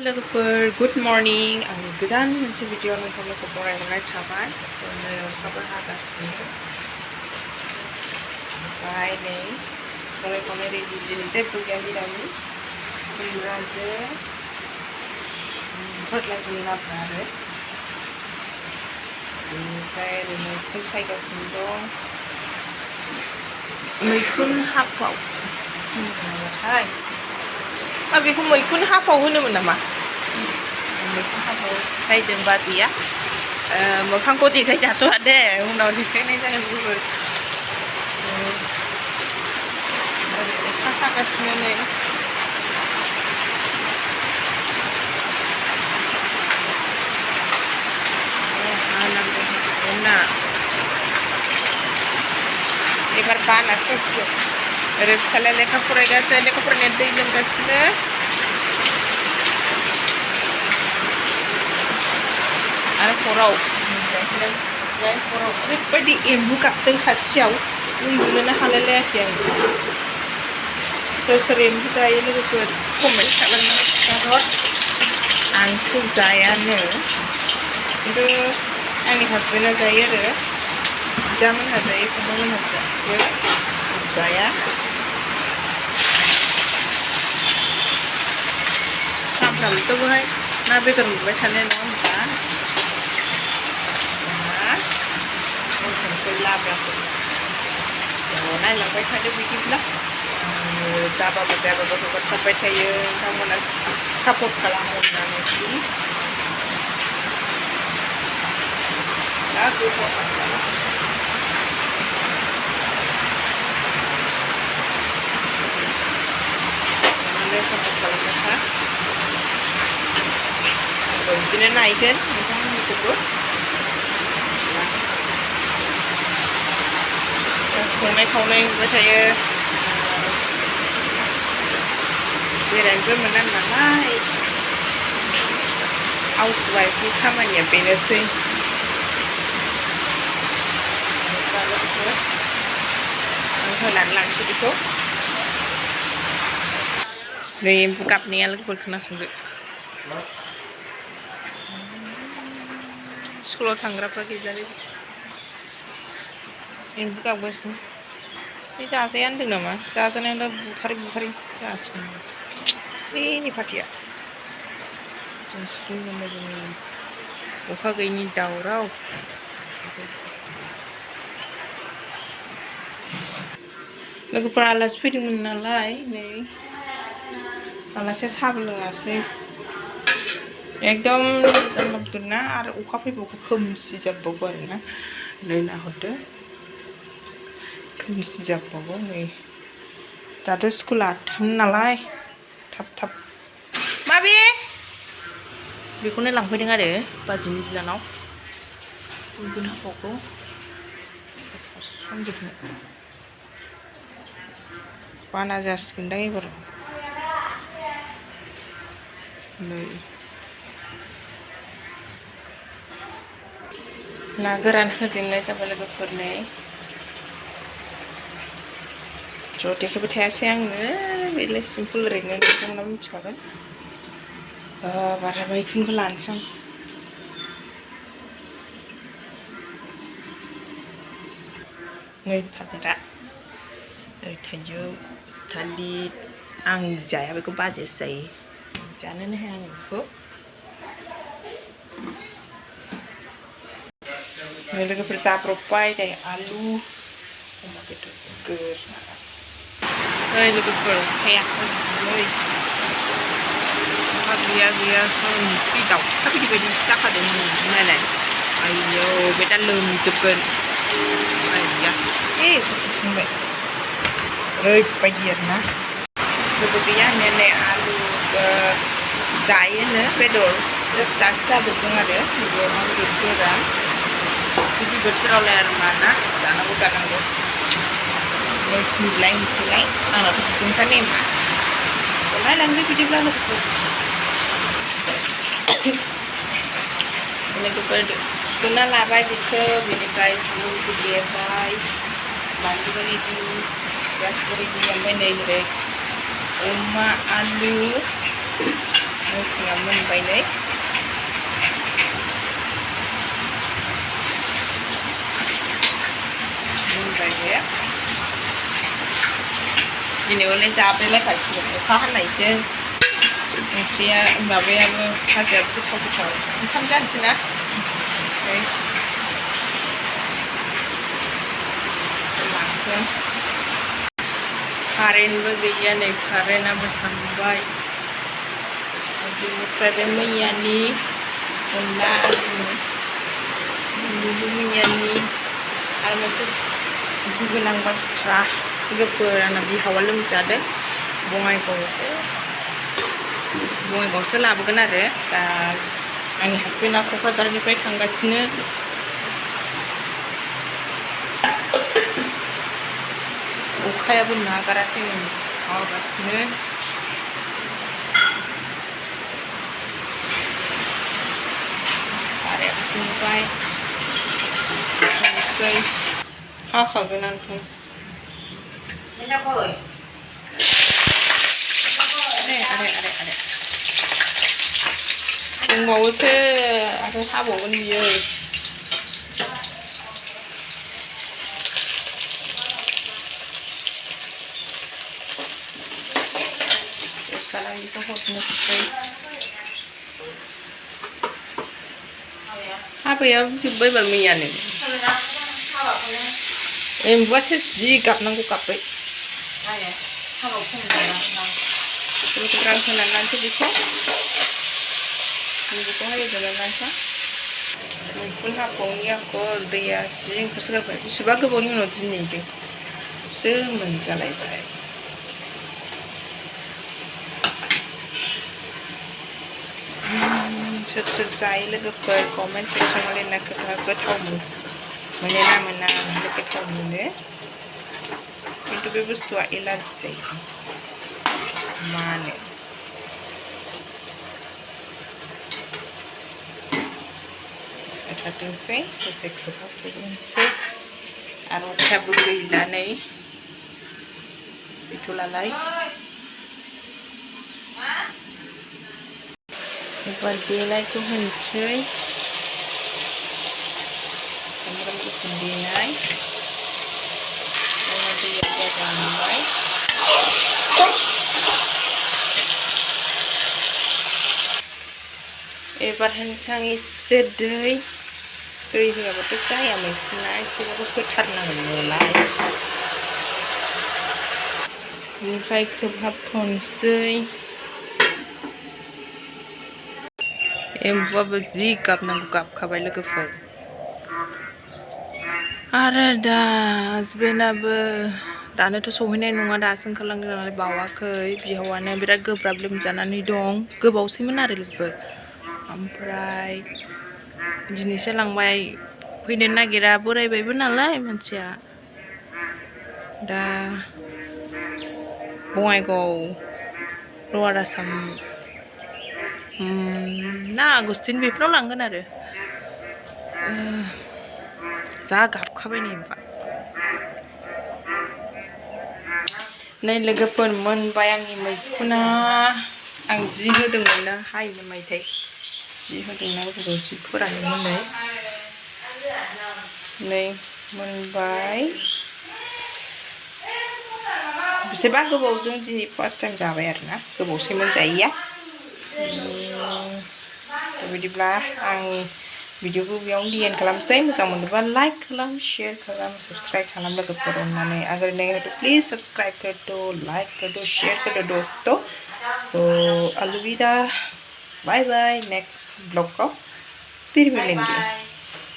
लोगोफोर good morning आंनि गोदान मोनसे भिडिअ नोंथांमोनखौ बरायहरनाय थाबाय नै अखाबो हागासिनो ओमफ्राय नै संनाय खावनाय रेडि दिनै जेबो गैया निरामिस खुमब्राजों फोरलाजों लाब्रा आरो बेनिफ्राय ओरै मैखुन सायगासिनो दं मैखुन हाफाव होनोमोनथाय बेखौ मैखुन हाफाव होनोमोन नामा मैखुन हाफाव सायदों बाजैया मोखांखौ देखायजाथ'आ दे उनाव देखायनाय जागोन गुबुन अखा हागासिनो नै हानांगौ एबार बानासो जासिगोन ओरै फिसालाया लेखा फरायगासिनो लेखा फरायनाया दै लोंगासिनो आरो हराव ओरैबायदि एम्बु गाबदों खाथियाव उन्दुनोनो हालायलायाखै आं सोर सोर एम्बु जायो लोगोफोर कमेन्ट खालामनानै खिन्थाहर आंथ' जायानो खिन्थु आंनि हासबेन्डआ जायो आरो बिदामोनहा जायो फंबायमोनहा जाया सानफ्रामबोथ' बेहाय ना बेदर मोनबाय थानाय नङा होनबा दोनथ'नोसै लाब्राखौ नायलांबाय थादो बिदिब्ला जाबाबो जायाबाबो हगारसारबाय थायो नोंथांमोना सापर्ट खालामो होननानै प्लिज दा गोथाव सापर्ट खालामनो बिदिनो नायगोन नोंथांमोनखौबो संनाय खावनाय नुबाय थायो बेरायनोबो मोना नालाय हाउस वाइफनि खामानिया बेनोसै आं होनानै लांसै बेखौ नै एम्फौ गाबनाया लोगोफोर खोनासंदो स्कुलाव थांग्राफ्रा गैजालै एम्फौ गाबगासिनो बे जाजाया होनदों नामा जाजानायाव बुथारै बुथारै जासिगोन बेनि पार्टिया स्कुल जोंनि अखा गैयिनि दावराव लोगोफोरा आलासि फैदोंमोन नालाय नै आलासिया साहाबो लोङासै एकदम जारलाबुरना आरो अखा फैबावगौ खोमसि जाबावगौ आरोना नै नाहरदो खोमसि जाबावगौ नै दाथ' स्कुला 8 नालाय थाब थाब माबे बेखौनो लांफैदों आरो बाजैनि बिनानाव मैखुन हाफावखौ सानजौफु बाना जासिगोनदां एबार नै ना गोरान होदेरनाय जाबाय लोगोफोरनो ज' देखायबाय थायासै आङो बेलाय सिम्पोल ओरैनो नोंथांमोना मिथिखागोन बारा मैखुनखौ लानोसै आं नै थालिरा ओरै थाइजौ थालिर आं जाया बेखौ बाजैयासो जायो जानोनो हाया आं बेखौ नै लोगोफोर जाब्रबबाय नै आलु अमा बेदर गोरा नै लोगोफोर अखाया नै अखा गैया खोमसि दाउखा बिदि बायदिसो जाखादों नायलाय आयौ बे दा लोमजोबगोन आइया अखा संबाय ओरैबायदि आरोना जेबो गैया होननाया नै आलु जायोनो बेदर जास्ट दासो जाब्रबदों आरो नैबे अमा बेदर गोरान बिदि बोथोरावलाय आरो मा ना जानांगौ नोंसिनिलाय नोंसोरलाय आंनाथ' बिदिनोखा नेमा नायलांदो बिदिब्ला लोगोफोर सुना लाबाय बेखौ बेनिफ्राय सामब्रामखौ देबाय बानलु रेडि गासिबो रेडि ओमफ्राय नै ओरै अमा आलु सिङाव मोनबाय नै मोनबाय बे दिनै हले जाब्रेलायखासिगोन अखा हानायजों ओंख्रिया माबायाबो भाजायाबो गोथाव ओंखाम जानोसै ना लांसै कारेन्टबो गैया नै कारेन्टआबो थांबाय बेनिफ्राय बे मैयानि अनला आलु मैयानि आरो मोनसे गोनां बाथ्रा लोगोफोर आंना बिहावा लोमजादों बङाइगावसो लाबोगोन आरो दा आंनि हासबेन्डआ क'क्राझारनिफ्राय थांगासिनो अखायाबो नागारासै माबागासिनो बारायाबो दुंबाय थांसै हाखागोन आंथ' दंबावोसो आरो हाबावगोन बियो बेखौ हरनोसै हाबाया जोब्बाय बाल मैयानो एम्बुआसो जि गाबनांगौ गाब्बाय रां होनानै लानोसै बेखौहाय होनानै लानोसै मैखुन हाबावनि आगर दैया जि ओंखारसोगारबाय बेसेबा गोबावनि उनाव दिनैजोंसो मोनजालायबाय सोर सोर जायो लोगोफोर कमेन्ट सेक्सनाव लिरना खोन्था गोथाव मोनो ना मोना गोथाव मोनो खिन्थु बे बुस्थुआ एलार्जि जायो मानो थाथोंसै दसे खोबहाबथोंसै आरो अखायाबो गैला नै गैथ'लालाय एबार देनायखौ होनोसै सामब्राम गुफुर देनाय दैया रानबाय एबार होनोसै आं एसे दै होआबाथ' जाया मैखुना एसेबाबो होथारनांगोन नालाय बेनिफ्राय खोबहाबथनोसै एम्बुआबो जि गाबनांगौ गाबखाबाय लोगोफोर आरो दा हासबेन्डआबो दानोथ' सहैनाय नङा दासो ओंखारलांदों नालाय बावाखै बिहावानो बिराद गोब्राब लोमजानानै दं गोबावसैमोन आरो लोगोफोर ओमफ्राय दिनैसो लांबाय फैनो नागिरा बोरायबायबो नालाय मानसिया दा बङाइगाव लवार आसाम ना आगस्टिन बेफोराव लांगोन आरो जा गाबखाबाय नै नै लोगोफोर मोनबाय आंनि मैखुना आं जि होदोंमोन ना हायनो मायथाइ जि होदोंना गोबाव जि फोरानोमोन नै मोनबाय बेसेबा गोबावजों दिनै फार्स्ट टाइम जाबाय आरोना गोबावसै मोनजायैया बिदिब्ला आं भिडिअखौ बेयावनो डिएन्ड खालामसै मोजां मोनोबा लाइक खालाम शेयर खालाम सब्सक्राइब खालाम लोगोफोर अननानै अगर नहीं है तो प्लीज़ सब्सक्राइब कर दो लाइक कर दो शेयर कर दो दोस्तों सो अलविदा बाय बाय नेक्स्ट ब्लॉग को फिर मिलेंगे।